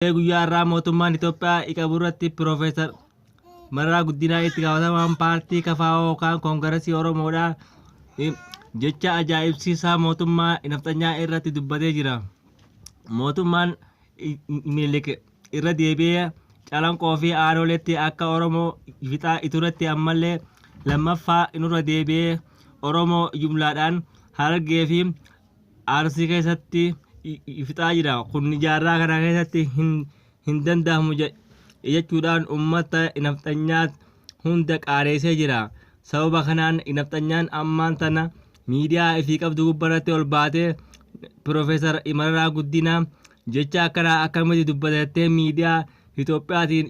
Guyyaa har'aa mootummaan Itoophiyaa qabu irratti Piroofeesar Mararaa Guddinaa itti gaafatamaan paartii KFO yookaan Koongiresii Oromoodhaa jecha ajaa'ibsiisaa mootummaa nafxanyaa irratti dubbatee jira. Mootummaan Minilik irra deebi'ee Calanqoo fi Aanoleetti akka Oromoo fixaa turetti ammallee lammaffaa nurra deebi'ee Oromoo jumlaadhaan Harargee fi Arsii keessatti fixaa jira. Kun jaarraa kana keessatti hin danda'amu jechuudhaan uummata nafxanyaa hunda qaaneessee jira. Sababa kanaan nafxanyaan ammaan tana miidiyaa ifii qabdu gubbaarratti ol baatee Piroofeesar Mararaa Guddinaa jecha akkanaa akkamitti dubbatattee miidiyaa Itoophiyaatiin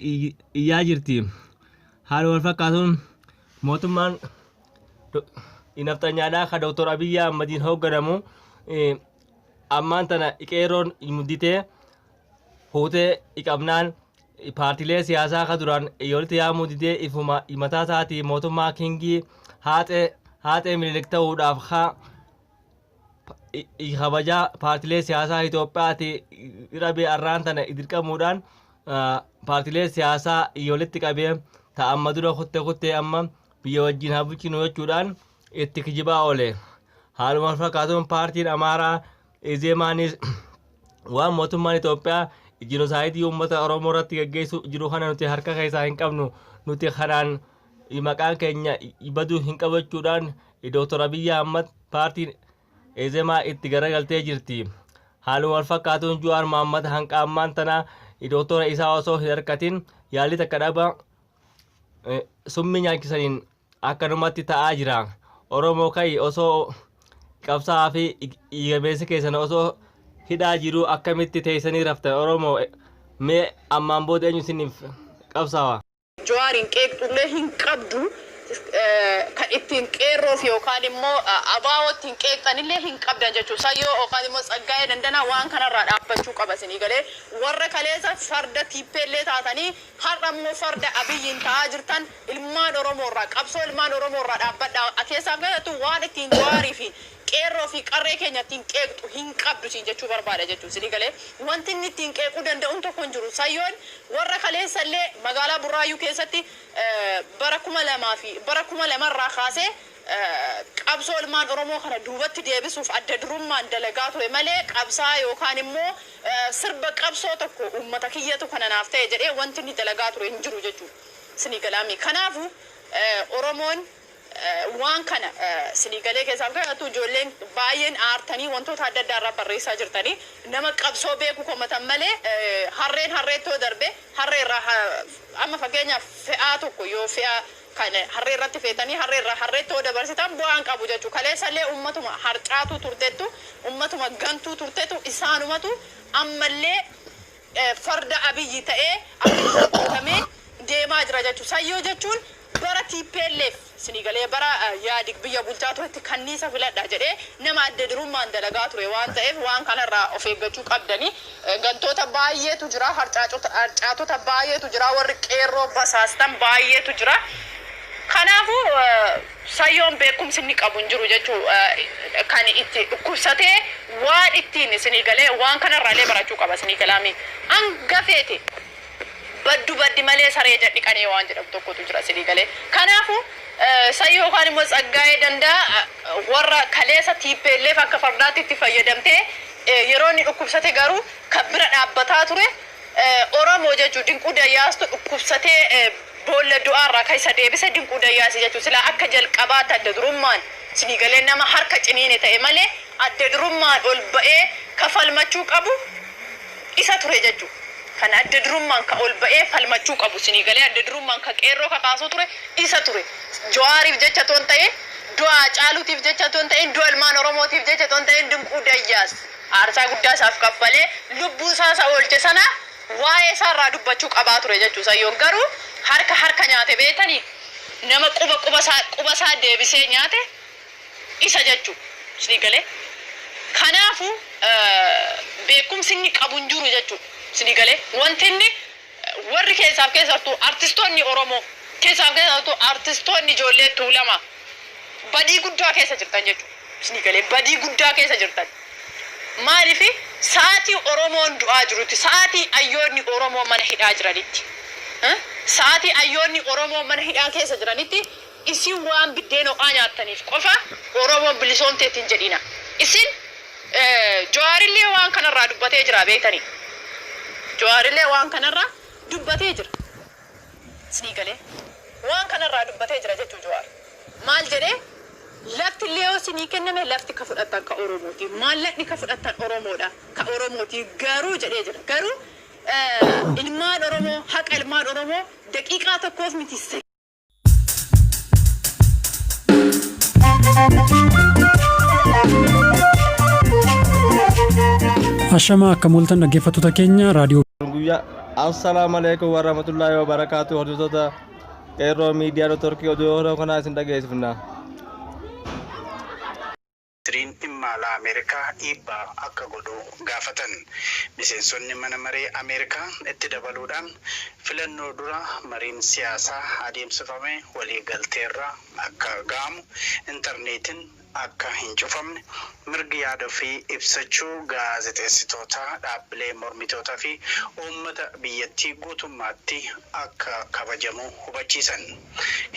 iyyaa jirti. Haala wal fakkaatuun mootummaan nafxanyaadhaa kan Dr. Abiyyi Ahmadiin hoogganamu ammaan tana qeerroon mudditee fuutee qabnaan paartiilee siyaasaa kan duraan walitti yaamuu didee ifuma mataa isaatii mootummaa kingii haaxee Minilik ta'uudhaaf haa kabajaa paartiilee siyaasaa Itoophiyaati dhabee arraan tana dirqamuudhaan paartiilee siyaasaa walitti qabee ta'amma dura kutte kuttee amma biyya wajjin haa bulchinu jechuudhaan itti kijibaa oole. Haaluma fakkaatuun paartiin Amaaraa Izeemaanis waan mootummaan Itoophiyaa jinosaayidii uummata Oromoo irratti gaggeessu jiru kana nuti harka keessaa hin qabnu, nuti kanaan maqaan keenya baduu hin qabu jechuudhaan Dr. Abiyyi Ahmad paartiin Ezemaa itti garagaltee jirti. Haaluma wal fakkaatuun Jawaar Mohammad hanqa ammaan tana doktora isaa osoo hin harkatin yaalii takka dhaba summii nyaachisaniin akkanumatti ta'aa jira. Oromoo ka'i, osoo qabsaa'aa fi gameessi keessan osoo hidhaa jiru akkamitti teessanii raftan? Oromoo, mee ammaan booda eenyu isiniif qabsaawa? Jawaariin qeeqxullee hin qabdu, kan ittiin qeerroof yookaan immoo abaa'oo ittiin qeeqxanillee hin qabdan jechuudha. Sayyoo yookaan immoo Tsaggaa'ee Dandanaa waan kanarraa dhaabbachuu qaba isinii galee. Warra kaleessa farda tiippeellee taatanii har'a immoo farda Abiyyiin ta'aa jirtan, ilmaan Oromoorraa, qabsoo ilmaan Oromoorraa dhaabbadhaa. Keessaaf keessattuu waan ittiin Jawaarii fi qeerroo fi qarree keenya ittiin qeeqxu hin qabdu siin jechuu barbaada jechuudha isinii galee. Wanti inni ittiin qeequu danda'uun tokko hin jiru. Sayyoon warra kaleessa illee magaalaa Burraayyuu keessatti bara 2000 fi bara 2000rraa kaasee qabsoo ilmaan Oromoo kana duubatti deebisuuf adda durummaan dalagaa ture malee qabsaa yookaan immoo sirba qabsoo tokko uummata kiyyatu kana naaf ta'e jedhee wanti inni dalagaa ture hin jiru jechuudha. Isinii galaami. Kanaafu Oromoon waan kana isinii galee, keessaaf keessattuu ijoolleen baay'een aartanii wantoota adda addaa irraa barreessaa jirtanii, nama qabsoo beeku komatan malee, harreen harreettoo darbe harree irraa, amma fakkeenyaaf fe'aa tokko yoo fe'aa kan harree irratti feetanii harree irraa harreettoo dabarsitan bu'aan qabu jechuudha. Kaleessallee ummatuma harcaatuu turtettu, ummatuma gantuu turtetu, isaanumatu ammallee farda Abiyyi ta'ee Abiyyi guutamee deemaa jira jechuudha. Sayyoo jechuun bara TPLF isinii galee bara Yaadig biyya bulchaa turetti kanniisa filadha jedhee nama adda durummaan dalagaa ture waan ta'eef, waan kanarraa of eeggachuu qabdanii. Gantoota baay'eetu jira, harcaatota baay'eetu jira, warri qeerroo basaastan baay'eetu jira. Kanaafuu sayyoon beekumsi inni qabu hin jiru jechuu, kan itti dhukkubsatee waan ittiin isinii galee waan kanarraalee barachuu qaba isinii galaami. Hanga feete baddu baddi malee saree jadhiqanii waan jedhamu tokkotu jira isinii galee. Kanaafuu sayyoo yookaan immoo Tsaggaa'ee Danda'a warra kaleessa TPLF akka fardaatti itti fayyadamtee, yeroo inni dhukkubsate garuu kan bira dhaabbataa ture Oromoo jechuun Dinquu Dayyaastu dhukkubsatee boolla du'aarraa kan isa deebise Dinquu Dayyaasi jechuun silaa akka jalqabaatti adda durummaan isinii galee nama harka ciniine ta'e malee adda durummaan ol ba'ee kafalmachuu qabu isa ture jechuudha. Kan adda durummaan ka ol ba'ee falmachuu qabu isinii galee adda durummaan ka qeerroo kakaasuu ture isa ture. Jawaariif jecha otoo hin ta'in, du'a Hacaaluutiif jecha otoo hin ta'in, du'a ilmaan Oromootiif jecha otoo hin ta'in, Dinquu Dayyaas aarsaa guddaa isaaf kaffalee lubbuu isaa isa oolche sana waa'ee isaa irraa dubbachuu qabaa ture jechuudha. Sayyoon garuu harka harka nyaate beetanii, nama quba quba isaa deebisee nyaate isa jechuudha. Isinii galee. Kanaafuu beekumsi inni qabu hin jiru jechuudha. Isinii galee. Wanti inni warri keessaaf keessattuu artistoonni Oromoo, keessaaf keessattuu artistoonni ijoollee Tuulamaa badii guddaa keessa jirtan jechuudha. Isinii galee, badii guddaa keessa jirtan. Maaliif? Sa'aatii Oromoon du'aa jirutti, sa'aatii ayyoonni Oromoo mana hidhaa jiranitti, sa'aatii ayyoonni Oromoo mana hidhaa keessa jiranitti, isin waan biddeen ho'aa nyaattaniif qofa Oromoon bilisoomteetti hin jedhina. Isin Jawaarillee waan kanarraa dubbatee jira, beektanii. Jawaarillee waan kanarraa dubbatee jira. Isinii galee? Waan kanarraa dubbatee jira jechuu Jawaar. Maal jedhee? Lafti illee yoo isinii kenname, lafti ka fudhattan ka Oromooti. Maallaqni ka fudhattan Oromoodha. Ka Oromooti garuu jedhee jira. Garuu ilmaan Oromoo, haqa ilmaan Oromoo daqiiqaa tokkoof miti, Ashamaa, akka mooltan dhaggeeffattoota keenya raadiyoo Guyyaa. Assalaamu alaikum warahmatullaahi wabarakaatu. Hordoftoota Qeerroo Miidiyaa Networkii, oduu yeroo kanaa isin dhageessifna. Ministiriin dhimma alaa Ameerikaa dhiibbaa akka godhu gaafatan. Miseensonni mana maree Ameerikaa itti dabaluudhaan filannoo dura mariin siyaasaa adeemsifame walii galteerra akka ga'amu, intarneetiin akka hin cufamne, mirgi yaada ofii ibsachuu gaazexeessitootaa, dhaabbilee mormitootaa fi uummata biyyattii guutummaatti akka kabajamu hubachiisan.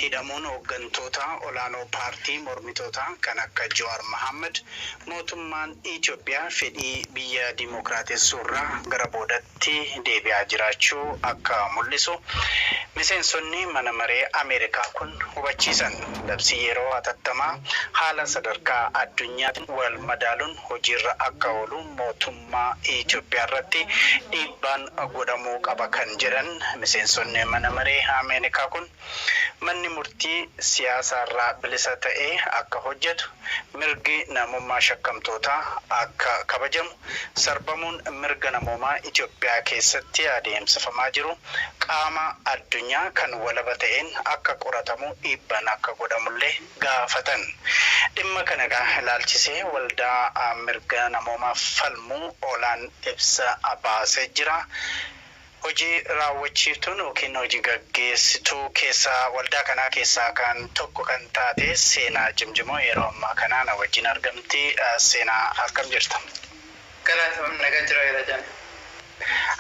Hidhamuun hooggantoota olaanoo paartii mormitootaa kan akka Jawaar Mohaammed mootummaan Itoophiyaa fedhii biyya dimookiraatessuurraa gara boodatti deebi'aa jiraachuu akka mul'isu miseensonni mana maree Ameerikaa kun hubachiisan. Labsii yeroo hatattamaa haala sadarkaa addunyaatiin wal madaaluun hojiirra akka oolu mootummaa Itoophiyaa irratti dhiibbaan godhamuu qaba kan jedhan miseensonni mana maree Ameerikaa kun, manni murtii siyaasaarraa bilisa ta'ee akka hojjetu, mirgi namummaa shakkamtootaa akka kabajamu, sarbamuun mirga namoomaa Itoophiyaa keessatti adeemsifamaa jiru qaama addunyaa kan walaba ta'een akka qoratamu dhiibbaan akka godhamullee gaafatan. Dhimma kana ilaalchisee waldaa mirga namoomaa falmuu OLLAAn ibsa baasee jira. Hojii raawwachiiftuun yookiin hojii gaggeessituu keessaa waldaa kanaa keessaa kan tokko kan taate Seenaa Jimjimoo yeroo ammaa kana na wajjin argamti. Seenaa, akkam jirta? Galatoom, nagaa jira Irajaan.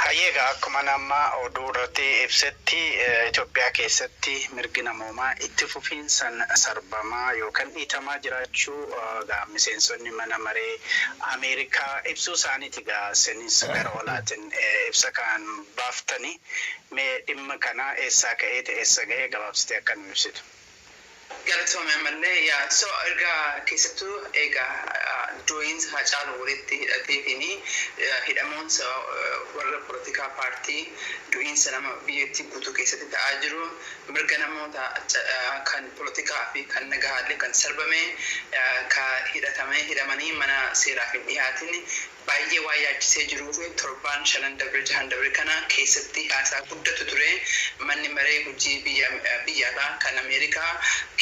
Hayyeegaa, akkuma nama oduu irratti ibsetti, Itoophiyaa keessatti mirgi namoomaa itti fufiinsan sarbamaa yookaan dhiitamaa jiraachuu gaa miseensonni mana maree Ameerikaa ibsuu isaaniiti. Gaa isinis gara olaatiin ibsa kan baaftanii, mee dhimma kana eessaa ka'eeti eessa gahee gabaabsitee akka nu ibsitu. Galatoome ammallee. Yaa, so ergaa keessattuu egaa du'iinsa Hacaaluu walitti hidhateetiin hidhamoonsa warra poolitikaa paartii, du'iinsa nama biyyattii guutuu keessatti ta'aa jiru, mirga namoota kan poolitikaa fi kan nagahaallee kan sarbame, ka hidhatame hidhamanii mana seeraaf hin dhiyaatin baay'ee waan yaachisee jiruu fi torbaan shanan dabre, jahan dabre kana keessatti haasaa guddatu ture. Manni maree hojii biyya biyya alaa kan Ameerikaa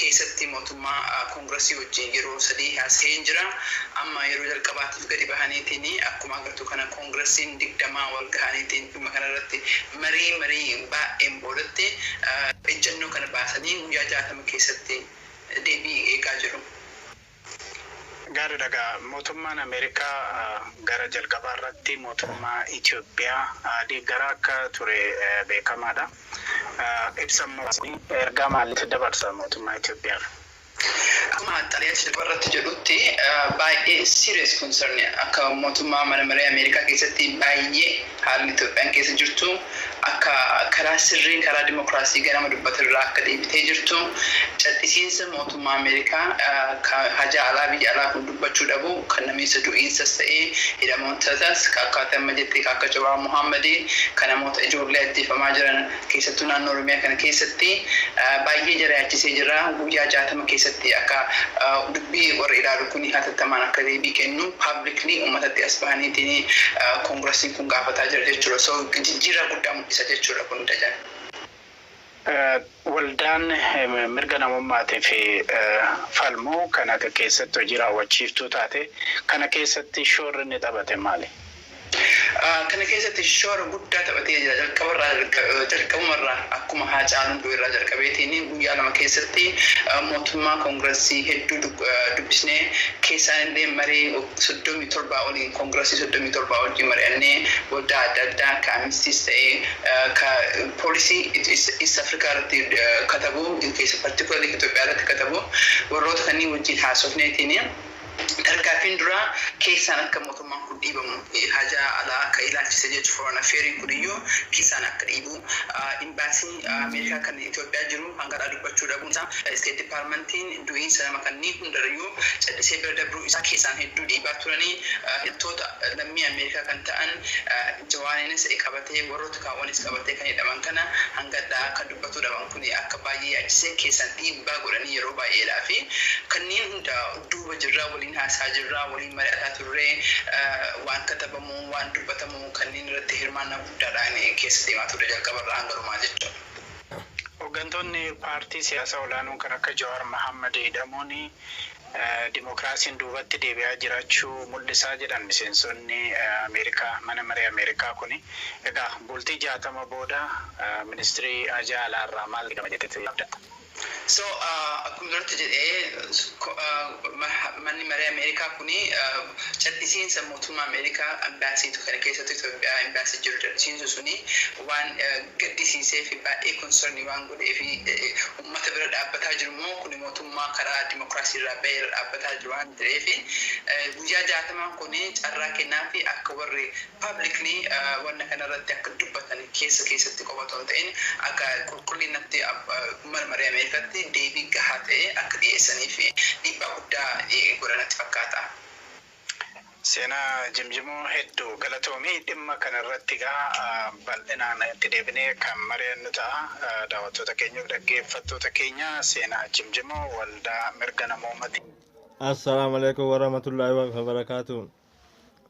keessatti mootummaa koongirasii wajjin yeroo sadii haasa'ee jira. Amma yeroo jalqabaatiif gadi bahaniitiin, akkuma agartu kana, koongirasiin 20 wal gahaniitiin dhimma kanarratti marii baay'een boodatti ejjennoo kana baasanii guyyaa 60 keessatti deebii eegaa jiru. Gaariidha. Egaa mootummaan Ameerikaa gara jalqabaa irratti mootummaa Itoophiyaa deeggaraa akka ture beekamaadha. Ibsa immoo ergaa maaliitu dabarsa mootummaa Itoophiyaaf? Akkuma xalayaa jalqaba irratti jedhutti, baay'ee serious concern akka mootummaa mana maree Ameerikaa keessatti baay'ee haalli Itoophiyaan keessa jirtu akka karaa sirrii, karaa dimokiraasii ganama dubbatirraa akka deebitee jirtu, cal'isiinsa mootummaa Ameerikaa hajaa alaa biyya alaa kun dubbachuu dhabu kan namiinsa du'iinsas ta'ee hidhamootatas ka akkaataa amma jettee ka akka Jawaar Mohaammadii, kan namoota ijoollee ajjeefamaa jiran keessattuu naannoo Oromiyaa kana keessatti baay'ee jara yaachisee jira. Guyyaa 60 keessatti akka dubbii warri ilaalu kun hatattamaan akka deebii kennu publicly uummatatti as bahaniitiin koongirasiin kun gaafataa jira jechuudha. So jijjiirraa guddaa mul'isa jechuudha kun, Dajan. Waldaan mirga namummaatiif falmuu kana keessatti hojii raawwachiiftuu taate kana keessatti shoorri inni taphate maali? Kana keessatti shoora guddaa taphatee jira. Jalqabarraa, jalqabumarraa, akkuma Haacaaluun du'e irraa jalqabeetiin guyyaa 2 keessatti mootummaa koongirasii hedduu dubbisnee, keessaan illee maree 37 oliin, koongirasii 37 wajjin mari'annee, waldaa adda addaa ka Amnestyis ta'ee ka poolisii East Africa irratti katabu keessa, particularly Itoophiyaa irratti katabu, warroota kanneen wajjin haasofneetiin, tarkaanfiin duraa keessaan akka mootummaan kun dhiibamu, hajaa alaa akka ilaalchise jechuun, foreign affairs kun iyyuu keessaan akka dhiibu, imbaasiin Ameerikaa kan Itoophiyaa jiru hangadhaa dubbachuu dhabuun isaa, State Departmentiin du'iinsa nama kanneen hundarrayyuu callisee bira dabruu isaa keessaan hedduu dhiibaa turanii, hidhattoota lammii Ameerikaa kan ta'an Jawaaniinis qabatee, warroota kaawwanis qabatee kan hidhaman kana hangadhaa akka dubbatuu dhaban kun akka baay'ee yaachisee keessaan dhiibbaa godhanii yeroo baay'eedhaa fi kanneen hunda duuba jirraa, waliin haasaa jirraa, waliin mari'ataa turree, waan katabamu, waan dubbatamu kanneen irratti hirmaannaa guddaadhaan keessa deemaa turre jalqabarraa hanga dhumaa jechuudha. Hooggantoonni paartii siyaasaa olaanoon kan akka Jawaar Mohaammed hidhamuun dimokiraasiin duubatti deebi'aa jiraachuu mul'isaa jedhan miseensonni Ameerikaa, mana maree Ameerikaa kuni. Egaa bultii 60 booda ministirii hajaa alaarraa maal gama jettetti abdatta? So akkuma duratti jedhee, manni maree Ameerikaa kuni cal'isiinsa mootummaa Ameerikaa ambaasiitu kana keessatti Itoophiyaa ambaasii jiru cal'isiinsu suni waan gaddisiisee fi baay'ee concernii waan godhee fi uummata bira dhaabbataa jiru immoo kuni mootummaa karaa dimokiraasii irraa bahee irra dhaabbataa jiru waan ta'eef, guyyaa 60n kuni carraa kennaa fi akka warri publicly wanna kanarratti akka dubbatan, keessa keessatti qofa otoo hin ta'in akka qulqullinatti mana maree Ameerikaatti deebii gahaa ta'e akka dhiyeessanii fi dhiibbaa guddaa godhanatti fakkaata. Seenaa Jimjimoo, hedduu galatoomii. Dhimma kanarratti gaa bal'inaan itti deebinee kan mari'annu ta'a. Daawwattoota keenyaaf dhaggeeffattoota keenya, Seenaa Jimjimoo waldaa mirga namoomati. Assalaamu alaikum warahmatullahi wabarakatuh.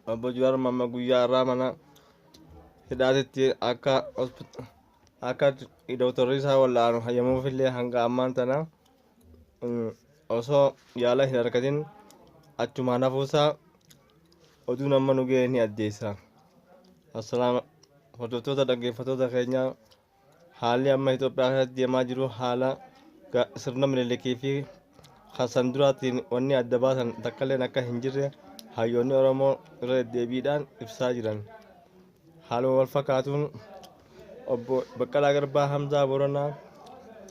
Obbo Jawaar Mohaammed guyyaa har'aa mana hidhaatitti akka dooktarri isaa wal'aanu hayyamuufillee, hanga ammaan tana osoo yaala hin argatin achumaan hafuusaa oduun amma nu ga'e ni addeessa. Assalaam hordoftoota, dhaggeeffattoota keenya, haalli amma Itoophiyaa keessatti deemaa jiru haala sirna Minilikii fi kan duraatiin wanni adda baasan takkalleen akka hin jirre hayyoonni Oromoo irra deddeebiidhaan ibsaa jiran. Haaluma wal fakkaatuun obbo Baqqalaa Garbaa, Hamzaa Boranaa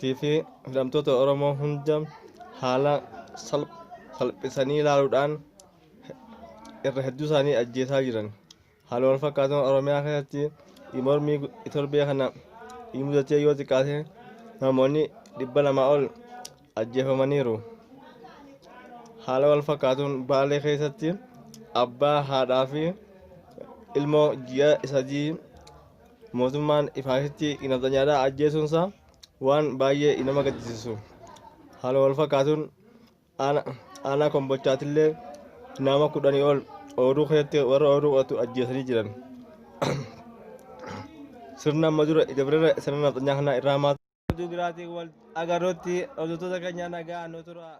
fi hidhamtoota Oromoo hunda haala salphisanii ilaaluudhaan irra hedduu isaanii ajjeesaa jiran. Haala wal fakkaatuun Oromiyaa keessatti mormii torbee kana mudatee yoo xiqqaate namoonni 200 ol ajjeefamaniiru. Haala wal fakkaatuun Baalee keessatti abbaa, haadhaa fi ilmoo ji'a 3 mootummaan ifaasitti nafxanyaadhaa ajjeesuunsaa waan baay'ee nama gaddisiisu. Haala wal fakkaatuun aanaa Kombolchaatillee nama 10 ol ooyiruu keessatti warra ooyiruu qotu ajjeesanii jiran. Sirna amma dura dabarera sirna nafxanyaa kana irraa maata. Oduu biraatiin wal agarruutti hordoftoota keenya nagaa nu tura.